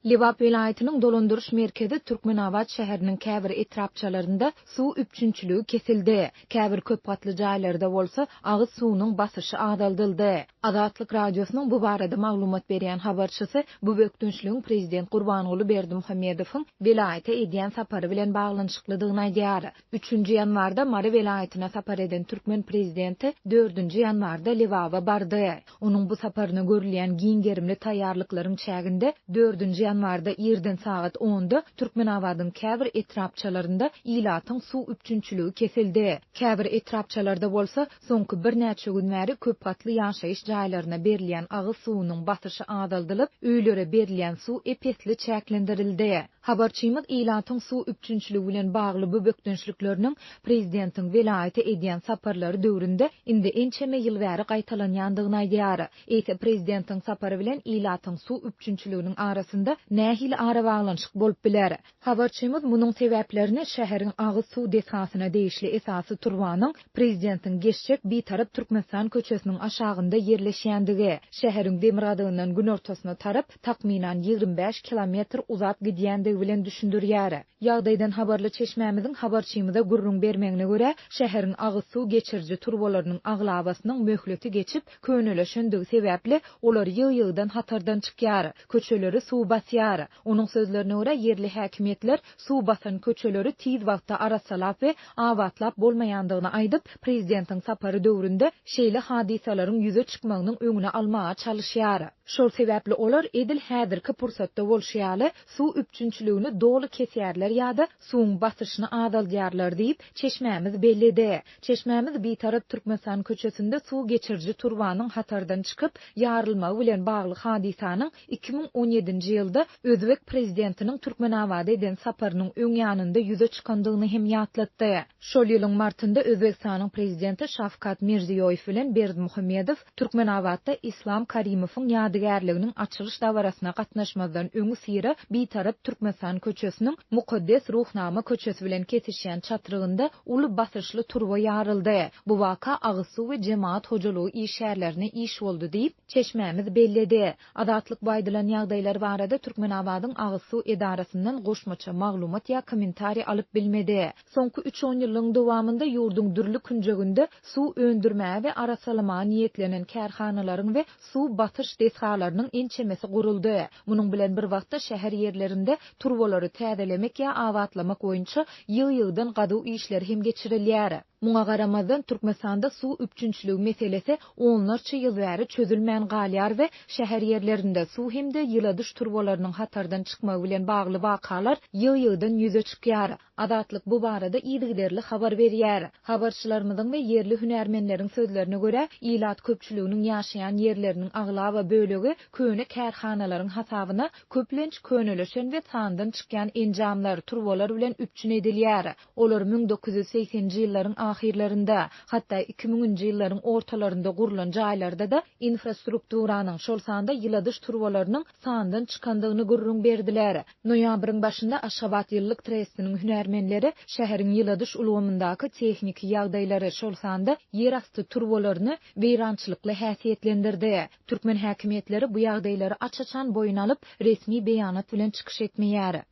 Lebap welaýatynyň dolandyryş merkezi Türkmenabat şäheriniň käbir etrapçalarynda suw üpjünçiligi kesildi. Käbir köp gatly jaýlarda bolsa agyz suwunyň basyşy azaldyldy. Azatlyk Radiosynyň bu barada maglumat berýän habarçysy bu bökdençligiň prezident Gurbanguly Berdimuhamedowyň welaýata edýän sapary bilen baglanyşyklydygyny aýdýar. Üçünji ýanwarda Mary welaýatyna sapar eden türkmen prezidenti dördünji ýanwarda Lebaba bardy. Onuň bu saparyna görülýän giň gerimli taýýarlyklaryň çäginde dördünji ýanwarda irden sagat onda Türkmenabadyň käbir etrapçalarynda ilatyň suw üpjünçiligi kesildi. Käbir etrapçalarda bolsa soňky birnäçe gün bäri köpgatly ýaşaýyş jaýlaryna berilýän agyz suwunyň basyşy azaldylyp, öýlere berilýän suw ep-esli çäklendirildi. Habarçymyz ilatyň suw üpjünçiligi bilen bagly bu bökdençlikleriniň prezidentiň welaýata edýän saparlary döwründe indi ençeme ýyl bäri gaýtalanýandygyny aýdýar. Eýse prezidentiň sapary bilen ilatyň suw üpjünçiliginiň arasynda nähili arabaglanyşyk bolup biler? Habarçymyz munuň sebäplerini şäheriň agyz suw desgasyna degişli esasy turbanyň prezidentiň geçjek Bitarap Türkmenistan köçesiniň aşagynda ýerleşýändigi, şäheriň demirgazygyndan günortasyna tarap takmynan 25 kilometr uzap gidýändigi bilen düşündirýär. Ýagdaýdan habarly çeşmämiziň habarçymyza gürrüň bermegine görä, şäheriň agyz suw geçiriji turbalarynyň aglabasynyň möhleti geçip, könelişendigi sebäpli, olar ýygy-ýygydan hatardan çykýar, köçeleri suw basýar. Onuň sözlerine görä, ýerli häkimiýetler suw basan köçeleri tiz wagtda arassalap we abatlap bolmaýandygyny aýdyp, prezidentiň sapary döwründe şeýle hadysalaryň ýüze çykmagynyň öňüni almaga çalyşýar. Şol sebäpli olar edil häzirki pursatda bolşy ýaly, suw üpjünçiligini doly kesýärler ýa-da suwuň basyşyny azaldýarlar diýip, çeşmämiz belledi. Çeşmämiz Bitarap Türkmenistan köçesinde suw geçiriji turbanyň hatardan çykyp, ýarylmagy bilen bagly hadysanyň 2017-nji ýylda özbek prezidentiniň Türkmenabada eden saparynyň öň ýanynda ýüze çykandygyny hem ýatlatdy. Şol ýylyň martynda Özbegistanyň prezidenti Şawkat Mirziýoýew bilen Berdimuhamedow Türkmenabatda Islam Karimowyň ýadygärliginiň açylyş dabarasyna gatnaşmazdan öňüsyra Bitarap Türkmenistan köçesiniň Mukaddes Ruhnama köçesi bilen kesişýän çatrygynda uly basyşly turba ýaryldy. Bu waka agyzsuw we jemagat hojalygy işgärlerine iş boldy diýip, çeşmämiz belledi. Azatlyk bu aýdylan ýagdaýlar barada Türkmenabadyň agyzsuw edarasyndan goşmaça maglumat ýa kommentariý alyp bilmedi. Soňky üç onýyllygyň dowamynda ýurduň dürli künjeginde suw öndürmäge we arassalamaga niýetlenen kärhanalaryň we suw basyş desgalarynyň ençemesi guruldy. Munuň bilen bir wagtda şäher ýerlerinde turbalary täzelemek ýa abatlamak boýunça ýygy-ýygydan gazuw işleri hem geçirilýär. Muňa garamazdan, Türkmenistanda suw üpjünçiligi meselesi onlarça ýyl bäri çözülmän galýar we şäher ýerlerinde suw hem-de ýyladyş turbalarynyň hatardan çykmagy bilen bagly wakalar ýygy-ýygydan ýüze çykýar. Azatlyk bu barada yzygiderli habar berýär. Habarçylarymyzyň we ýerli hünärmenleriň sözlerine görä, ilat köpçüliginiň ýaşaýan ýerleriniň aglaba bölegi köne kärhanalaryň hasabyna köplenç könelişen we sandan çykýan enjamlar, turbalar bilen üpjün edilýär. Olar 1980-nji ýyllaryň ahyrlarynda, hatda iki müňünji ýyllaryň ortalarynda gurlan jaýlarda-da infrastrukturanyň, şol sanda ýyladyş turbalarynyň sandan çykandygyny gürrüň berdiler. Noýabryň başynda Aşgabat ýyllyk trestiniň hünärmenleri şäheriň ýyladyş ulgamyndaky tehniki ýagdaýlary, şol sanda ýerasty turbalaryny weýrançylykly häsiýetlendirdi. Türkmen häkimiýetleri bu ýagdaýlary aç-açan boýun alyp, resmi beýanat bilen çykyş etmeýär.